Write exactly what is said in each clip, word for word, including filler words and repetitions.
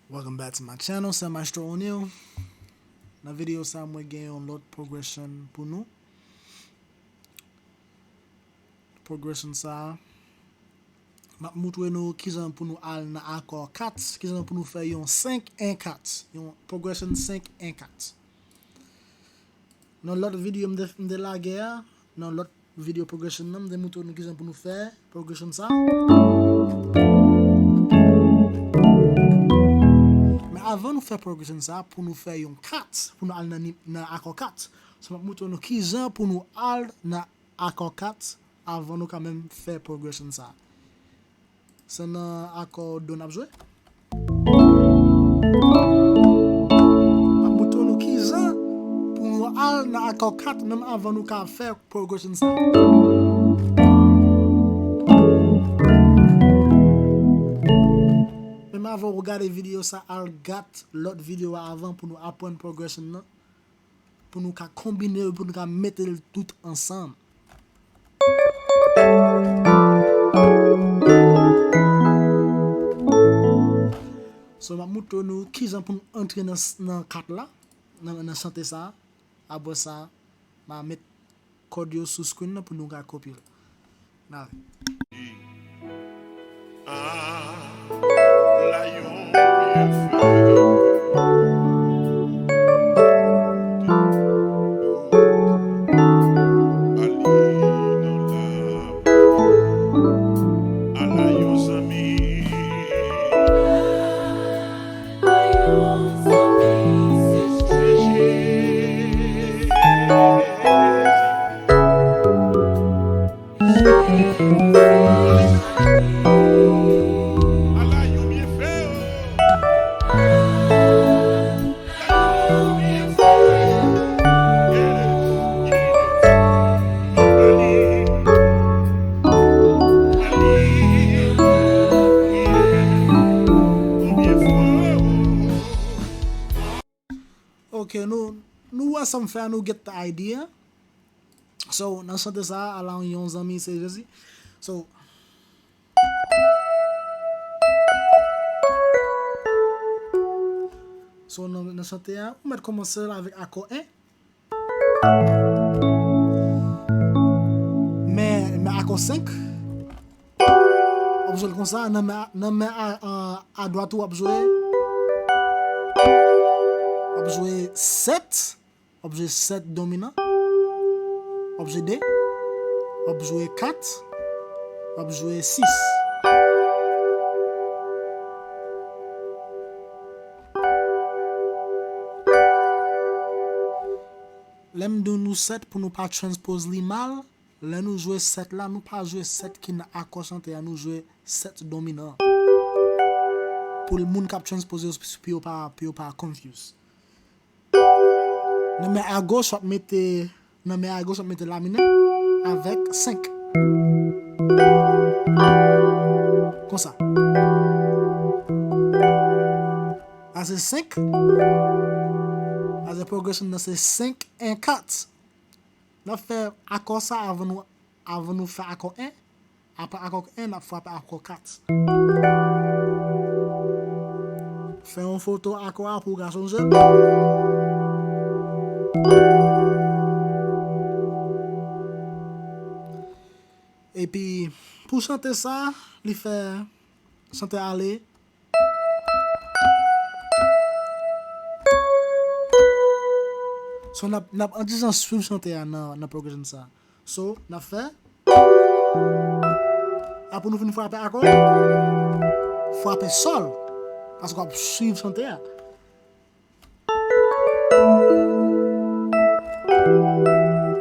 Welcome back to my channel, se Maestro O'Neal. Nan videyo sa, mwen gen yon lòt progression pou nou. Progression sa, m ap moutre nou kijan pou nou al nan akò kat, kijan pou nou fè yon senk en kat, yon progression senk en kat. Nan lòt videyo m te, m te lage a, nan lòt videyo progression nan, m te moutre nou kijan pou nou fè progression sa. Men avan nou fè progression sa, pou nou fè yon kat, pou nou al nan, ni- nan akò kat, so m ap moutre nou kijan pou nou al nan akò kat avan nou ka menm fè progression sa. Se nan akò do n ap jwe. M ap moutre nou kijan pou nou al nan akò kat menm avan nou ka fè progression sa. Menm avan ou gade videyo sa, al gad lòt videyo a avan pou nou aprann progression nan. Pou nou ka konbine yo, pou nou ka mete l tout ansanm. So, m ap moutre nou kijan pou nou antre nan, nan kat la, nan, nan chante sa. Apre sa, m a met kòd yo sou screen nan pou nou ka kopye l. N ale. Ok, nou, nou wè sa m fè a, nou get the idea. So, nan chante sa a, ala yon zanmi se Jezi. So, so nan, nan chante a, ou mèt kòmanse l avèk akò en. Men, men akò senk, w ap jwe l konsa, nan men, nan men a, a, a dwat ou w ap jwe, w ap jwe sèt, w ap jwe sèt dominan, w ap jwe de, w ap jwe kat, w ap jwe sis. Lè m di nou sèt pou nou pa transpose li mal, lè nou jwe sèt la, nou pa jwe sèt ki nan akò chante a, nou jwe sèt dominan. Pou moun k ap transpose yo, pou yo pa, pou yo pa confuse. Nan men a goch, w ap mete, nan men a goch, w ap mete la minè avèk senk. Konsa. Sa se senk. Sa se progression nan se senk en kat. N ap fè akò sa avan nou, avan nou fè akò en. Apre akò en, n ap frape akò kat. Fè yon foto akò a pou w ka sonje l. Epi, pou chante sa, li fè chante ale. So, n ap, n ap andijan swiv chante a nan, nan progression sa. So, n ap fè. Apre nou fin frape akò, frape sòl. Paske w ap swiv chante a.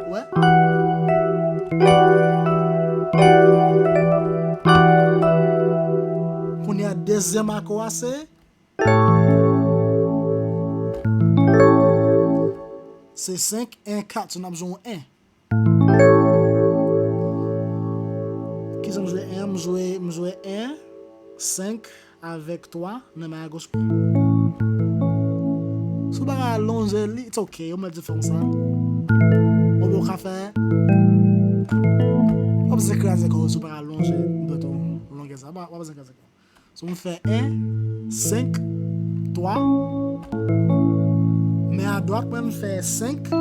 Wè? Kounye a, dezyèm akò a se, se senk, en, kat. So, n ap jwe yon en. Kijan m jwe en? M jwe, m jwe en, senk avèk twa nan men a goch mwen. Si w pa ka lonje li, it's ok, yo mèt di fè konsa. Oubyen w ka fè, w ap kraze kò w si w pa ka lonje dwèt ou longè sa. W ap kraze kò w. So, m fè en, senk, twa. Men a dwat, mwen, m fè senk,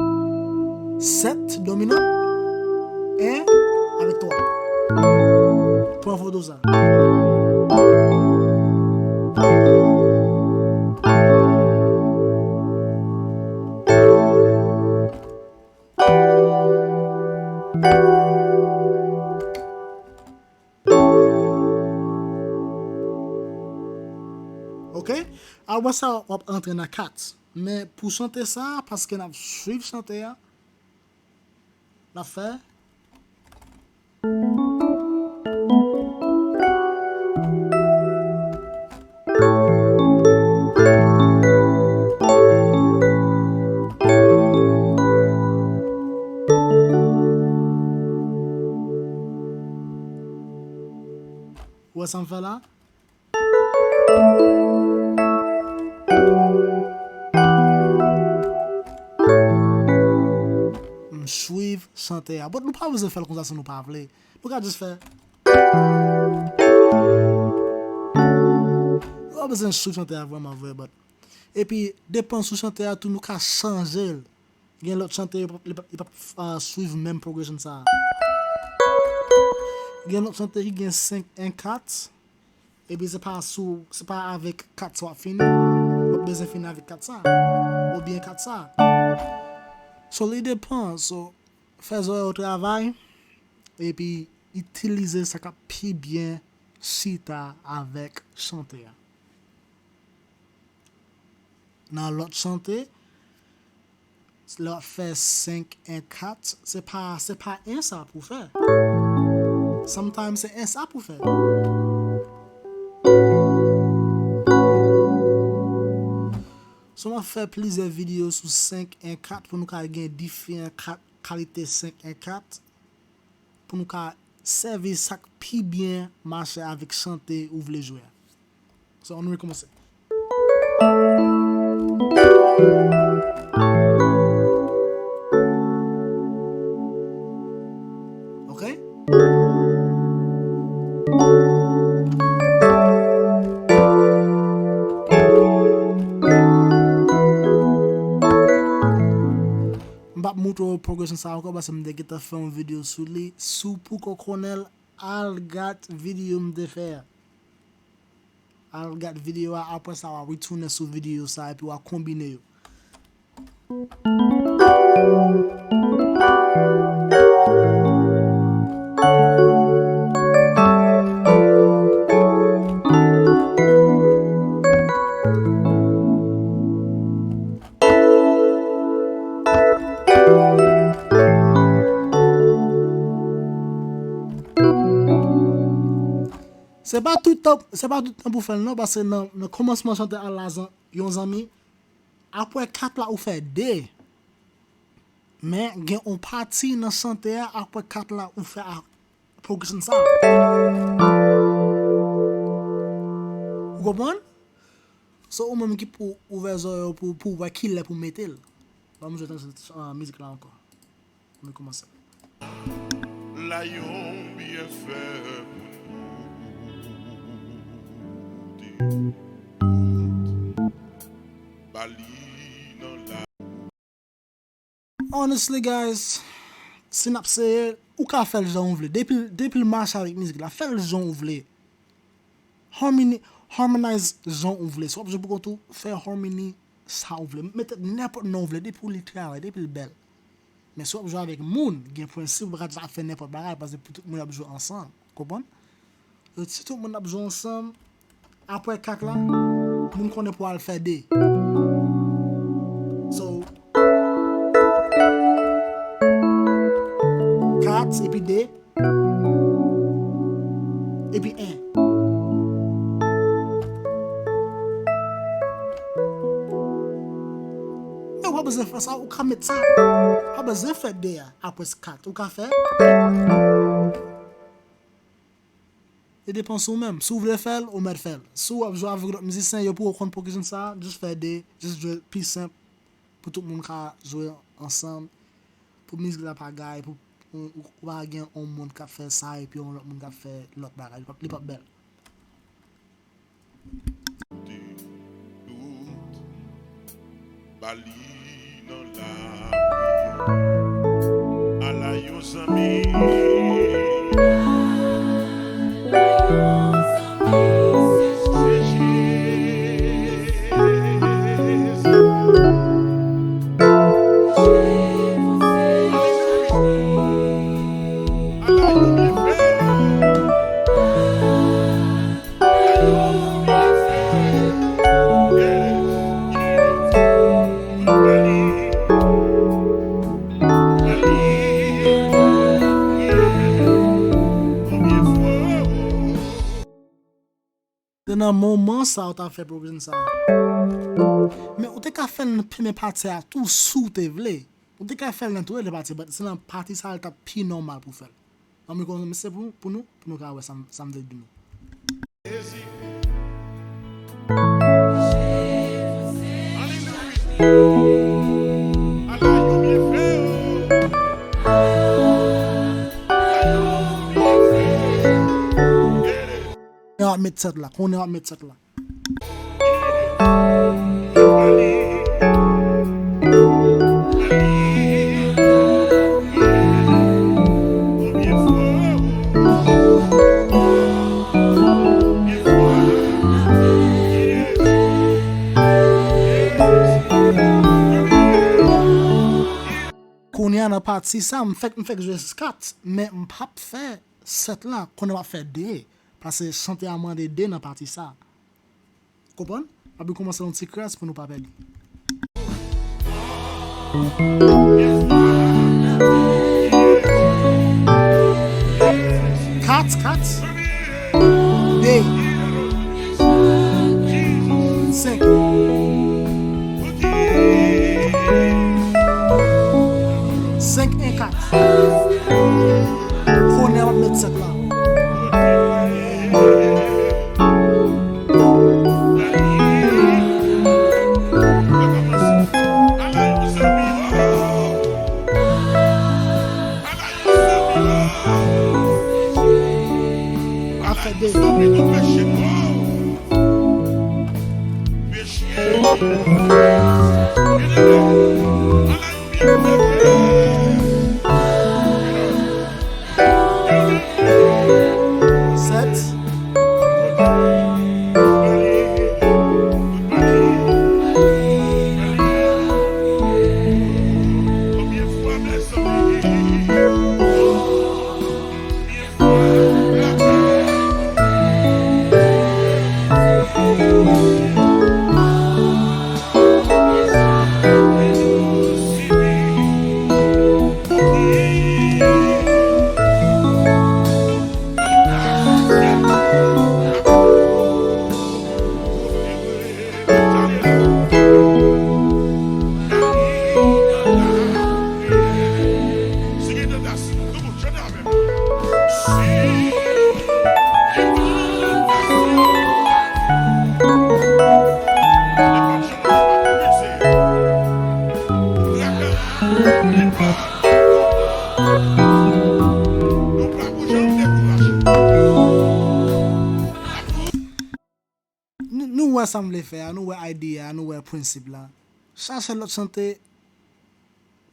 sèt dominan, en avèk twa. Pran foto sa. Ok? Apre sa, w ap antre nan kat. Men pou chante sa, paske n ap swiv chante a, n ap fè. Ou wè sa m fè la? M swiv chante a. But nou pa bezwen fè l konsa si nou pa vle. Nou ka jis fè. Nou pa bezwen swiv chante a vrèman vre, but. Epi, depan sou chante a tou, nou ka chanje l. Gen lòt chante, li p ap, li p ap, li p ap, ah, swiv menm progression sa a. Gen lòt chante ki gen senk en kat, epi se pa sou, se pa avèk kat sa w ap fini, w ap bezwen fini avèk kat sa, oubyen kat sa. So, li depan, so, fè zòrèy ou travay, epi itilize sa k ap pi byen chita avèk chante a. Nan lòt chante, lè w ap fè senk en kat, se pa, se pa en sa pou fè. Sometimes se en sa pou fè. So, m ap fè plizyè videyo sou senk en kat pou nou ka gen diferan kat, kalite senk en kat. Pou nou ka sèvi sa k pi byen mache avèk chante ou vle jwe a. So, ann rekòmanse. Ok? M p ap montre w progression sa ankò, paske m te gentan fè yon videyo sou li. Si w poko konnen l, al gad videyo m te fè a. Al gad videyo a, apre sa, w a retounen sou videyo sa, epi w a konbine yo. Se pa tout tan, se pa tout tan pou fè l non, paske nan, nan kòmansman chante a la, zan-, yon zanmi, apre kat la ou fè de. Men gen yon pati nan chante a, apre kat la ou fè a, progression sa. Ou konprann? So, ou menm ki pou ouvè zòrèy ou pou, pou wè kilè pou mete l. Ban m jwe tande, ah, mizik la ankò. Ann kòmanse. Layon byen fè pou nou te ba li nan la. Honestly, guys, si n ap seye, ou ka fè l jan ou vle. Depi, depi l mache avèk mizik la, fè l jan ou vle. Harmony, harmonize jan ou vle. Si w ap jwe pou kont ou, fè harmony sa ou vle. Mete nenpòt non ou vle, depi w li travay, depi l bèl. Men si w ap jwe avèk moun, gen prensip, ou pa ka jis ap fè nenpòt bagay, paske pou tout moun ap jwe ansanm. Konprann? Si tout moun ap jwe ansanm, apre kat la, moun konnen pou al fè de. So, kat epi de, epi en. Men w pa bezwen fè sa, ou ka met sa. W pa bezwen fè de a, apre kat. Ou ka fè. Li depan sou ou menm. Si w vle fè l, ou mèt fè l. Si w ap jwe avèk lòt mizisyen, yo poko konn progression sa, jis fè de, jis jwe pi senp, pou tout moun ka jwe ansanm, pou mizik la pa gaye, pou, pou, pou pa gen yon moun k ap fè sa, epi yon lòt moun k ap fè lòt bagay. Li p ap, li p ap bèl. Te nou Ba li nan lapri. Ala yon zanmi. Se Jezi. Ala yon byenfè. Se nan moman sa ou ta fè progression sa. Men ou te ka fè l nan premye pati a tou si w te vle. Ou te ka fè l nan tou lè pati, but se nan pati sa a l t ap pi nòmal pou w fè l. Ann nou kòmanse pou, pou nou, pou nou ka wè sa m, sa m vle di nou. Kounye a w ap met sèt la, kounye a w ap met sèt la. Kounye a nan pati sa, m fèk, m fèk jwe kat, men m p ap fè sèt la, kounye a m ap fè de, paske chante a mande de nan pati sa. Konprann? M ap kòmanse yon ti kras pou nou pa pèdi. Kat, kat, de, senk, senk, en, kat. Kounye a m ap met sèt la. Afè de. Sèt. Nou, nou wè sa m vle fè a, nou wè idea a, nou wè prensip la. Chache lòt chante,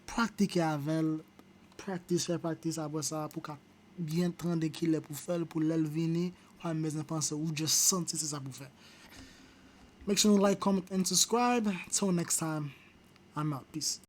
pratike avè l, practice, fè practice apre sa pou w ka byen tande kilè pou fè l, pou lè l vini, ou pa menm bezwen panse, ou just santi se sa pou fè. Make sure you like, comment, and subscribe. Till next time, I'm out. Peace.